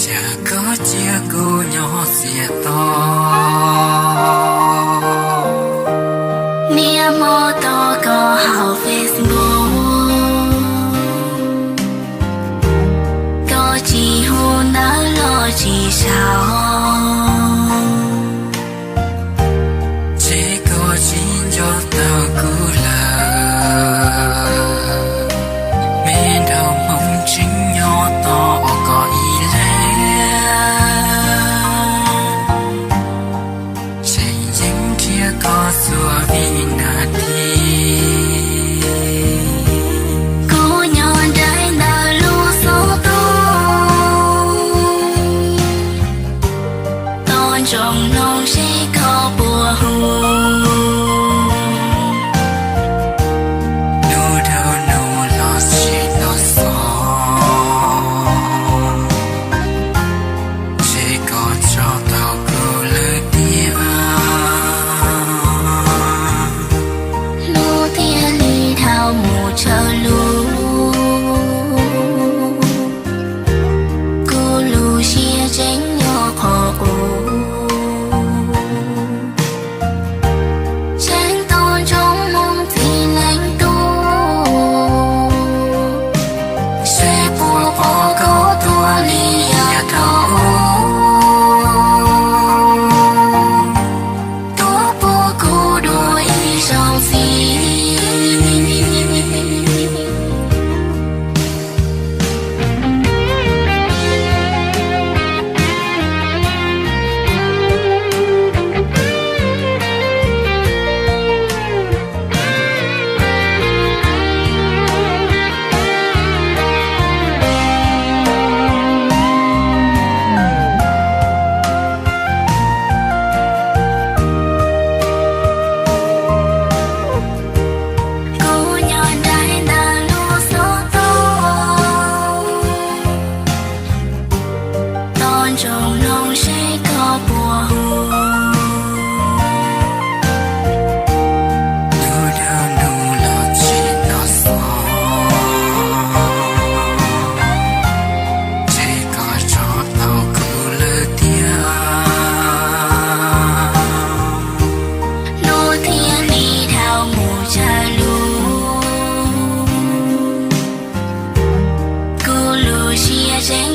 Cas koj cia kuv nyob txias to, niaj hmo tos koj hauv Facebook, koj tsis hu ntawv los tsis sau, ces koj tsis nco tau kuv lawm. Me nraug Hmoob tseem nyob tos koj ib leeg, tseem yeej nrhiav koj txhua vib nas this. Kuv nyob nraim ntawm lub xov tooj, tos ntsoov mloog seb koj puas hu. Hnub dhau hnub los tsis tau xov, ces koj tso tau kuv lawm tiag. Hnub thiaj li dhau mus tsawg lub, kuv lub siab tseem nyob qhov qub. Tseem tos ntsoov mloog txim leej tub, seb puas pom koj tuaj li yav thaum ub, tuaj pub kuv dua ib zaug xwb. Kuv nyob nraim ntawm lub xov tooj, tos ntsoov mloog seb koj puas hu. Hnub dhau hnub los tsis tau xov, ces koj tso tau kuv lawm tiag. Hnub thiaj li dhau mus tsawg lub, kuv lub siab tseem